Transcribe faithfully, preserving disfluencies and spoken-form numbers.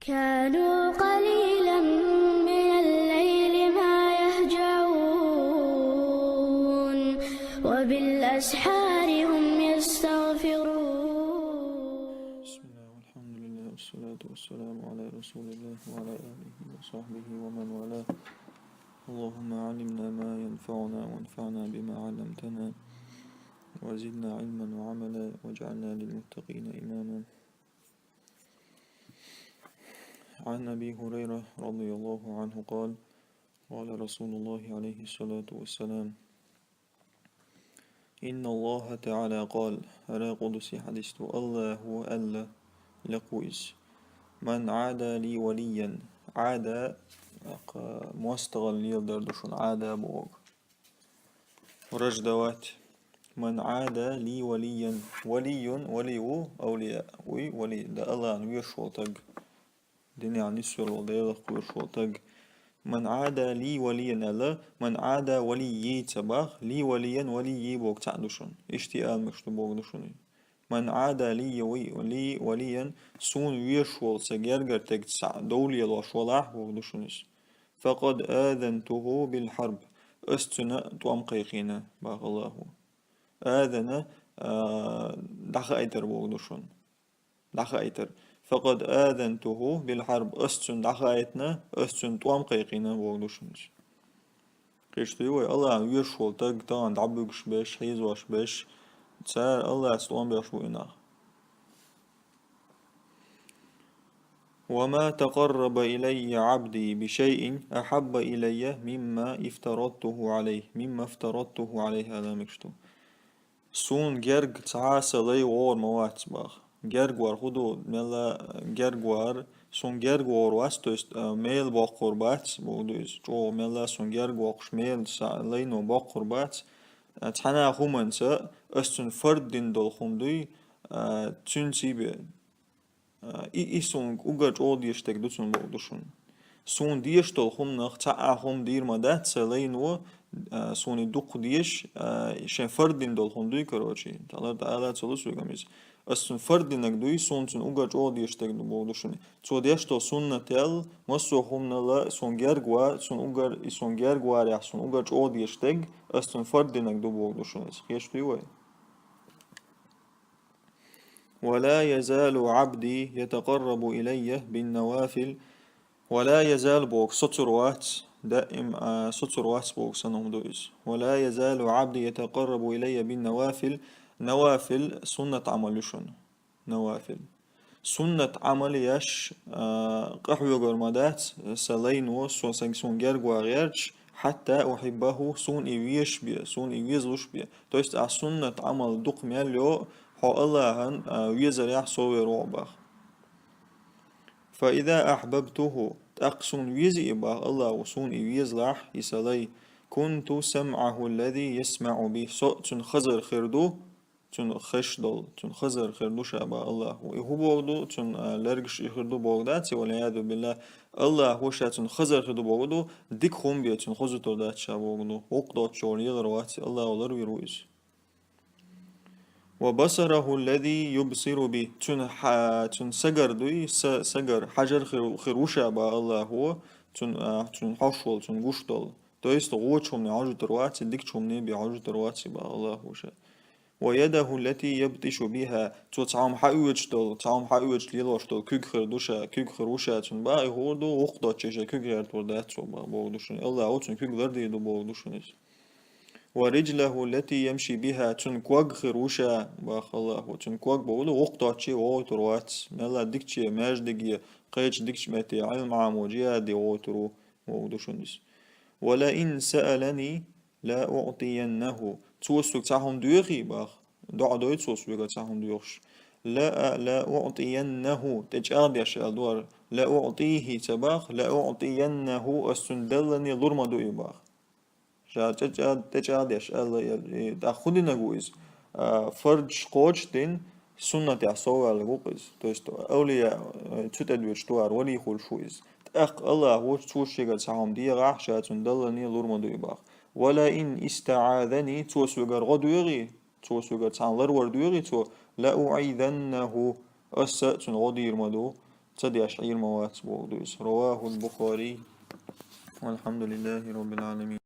كانوا قليلا من الليل ما يهجعون، وبالأسحار هم يستغفرون. بسم الله والحمد لله والصلاة والسلام على رسول الله وعلى آله وصحبه ومن والاه. اللهم علمنا ما ينفعنا وانفعنا بما علمتنا وزدنا علما وعملا واجعلنا للمتقين إماما. عن أبي هريرة رضي الله عنه قال: قال رسول الله عليه الصلاة والسلام: إن الله تعالى قال, хӀара къудси хьадис ду, Аллаху аьлла, лекха ву иза: من عادى لي وليا, Ӏада, моастагӀал леладар ду шуна, Ӏада боху. Враждовать. من عادى لي وليا. Валийюн, вали ву, авлия, вуй, вали, да Аллахьан везаш волу стаг. Динехь нисвелла волу, Делах кхоьруш волу стаг. من عادى لي وليا аьлла, من عادى وليي ца боху, لي وليا, валийи боху цхьаъ ду шуна. Иштта и ала мегаш ду боху ду шуна. من عادى لي, لي وليا, суна везаш волу сан гергара стегца дов лелош валахь, боху ду шуна иза. فقد آذنته بالحرب. Ас цуьнан тӀом кхайкхийна, боху Аллаху. آذن, а, дӀахаийтар боху ду шуна. ДӀахаийтар. فقد آذنته بالحرب. Ас цуьнан дӀахаийтина, ас цуьнан тӀом кхайкхийна, боху ду шуна иза. Кхечу дуй вай, Аллахьан везаш волу стаг тахана дӀабуьгуш берш, хьийзош берш, цара Аллахьца тӀом беш бу и нах. وما تقرب إلي عبدي بشيء أحب إلي مما افترضته عليه, مما افترضته عليه, аьлла мегаш ду. Суна герга цхьа а сан лай вогӀур ма вац, боху. Герга вар хӀун ду, мелла герга вар, суна герга вогӀур вац, то есть, а, мел боккхур бац, боху ду иза. ЧӀогӀа мелла суна герга воккхуш, мел сан лайно боккхур бац. А, цхьана а хӀуманца ас цунна фард дина долу хӀума дуй, а, цуьнций бен. А, и, и суна уггар чӀогӀа дезаш стаг ду цунна, боху ду шуна. Суна дезаш долу хӀуманах цхьа а хӀума дийр ма дац сан лайно, а, суна и дукха дезаш, а, шайн фард дина долу хӀума дуй, короче, Аллаху ТаӀала ца луш вегам иза. Ас цунна фард динарг дуй, суна цунна уггар чӀогӀа дезаш стаг ду, боху ду шуна. Цо деш долу суннател, массо а хӀуманал суна герга вар, цунна уггар, и суна герга варехь, суна уггар чӀогӀа дезаш стаг, ас цунна фард динарг ду, боху ду шуна иза. Кхечу дуй вай? ولا يزال عبدي يتقرب إلي بالنوافل. ولا يزال боху, соцур вац, даим, а, соцур вац боху санна хӀума ду иза. ولا يزال عبدي يتقرب إلي بالنوافل. Навафил, суннат Ӏамал ю шуна. Навафил. Суннат Ӏамал еш, а, къахьоьгур ма дац сан лайно, со, сан, суна герга ван гӀерташ, حتى أحبه, суна и везаш бен, суна и везалуш бен. То есть ахь суннат Ӏамал дукха мел йо, хьо Аллахьан, а, везарехь соввер ву боху. فإذا أحببته, тӀаккха суна вези и боху Аллаху, суна и везалахь, и сан лай, كنت سمعه الذي يسمع به, со цуьнан хазар хир ду, цуьнан хезаш долу, цуьнан хазар хир ду ша боху Аллаху. И хӀун боху ду, цуьнан, а, лергаш и хир ду боху дац, والعياذ بالله. Аллаху ша цуьнан хазар хир ду боху ду, дика хӀума бен цуьнан хозуьйтур дац ша боху ду. Воккха доцучуьра лелар вац, Аллаху ларвийр ву иза. وبصره الذي يبصر به. Цуьнан хьа-, цуьнан сагар дуй, са-, сагар, хьажар хир, хир ву ша боху Аллаху, цуьнан, а, цуьнан хьош волу, цуьнан гуш долу. То есть вочу хӀумане хьожуьйтур вац, дикачу хӀумане бен хьожуьйтур вац боху Аллаху ша. ويده التي يبطش بها. Цо цхьа хӀума хьаоьцуш долу, цхьа хӀума хьаоьцуш лелош долу куьг хир ду ша, куьг хир ву ша цуьнан боху, и хӀун ду, воккха доцучуьра шайн куьг гӀертор дац цо боху, боху ду шуна. Аллаху цуьнан куьг лардийр ду боху ду шуна иза. ورجله التي يمشي بها, цуьнан ког хир ву ша, боху Аллаху, цуьнан ког боху ду, воккха доцучуьра вогӀуьйтур вац, мелла дикачу маьждиге, кхечу дикачу метте, Ӏилма Ӏамо, джихӀаде вогӀуьйтур ву, боху ду шуна иза. ولئن سألني لأعطينه. Цо соьга цхьа хӀума доьхий, боху, доӀа дой цо соьга цхьа хӀума доьхуш. لا، لأعطينه, тӀечӀагӀдеш аьлла ду хӀара. لأعطيه ца боху, لأعطينه, ас цунна деллане лур ма ду и боху. Ша тӀечӀа-, тӀечӀагӀдеш аьлла, и, и, тӀаккха хӀун динарг ву иза? А, фарзаш кхочушдина, суннатехь совваьлларг ву-кх иза. То есть, авлия, э, цу тӀе доьдуш ду хӀара, вали хуьлуш ву иза. ТӀаккха Аллаху цо шегара цхьа хӀума дехахь, ша цунна деллане лур ма ду и боху. ولئن استعاذني, цо соьгара гӀо доьхий, цо соьгара цхьана ларвар доьхий цо, لأعيذنه, аса а цунна гӀо дийр ма ду, ца деш Ӏийр ма вац бохург ду иза. رواه البخاري. والحمد لله رب العالمين.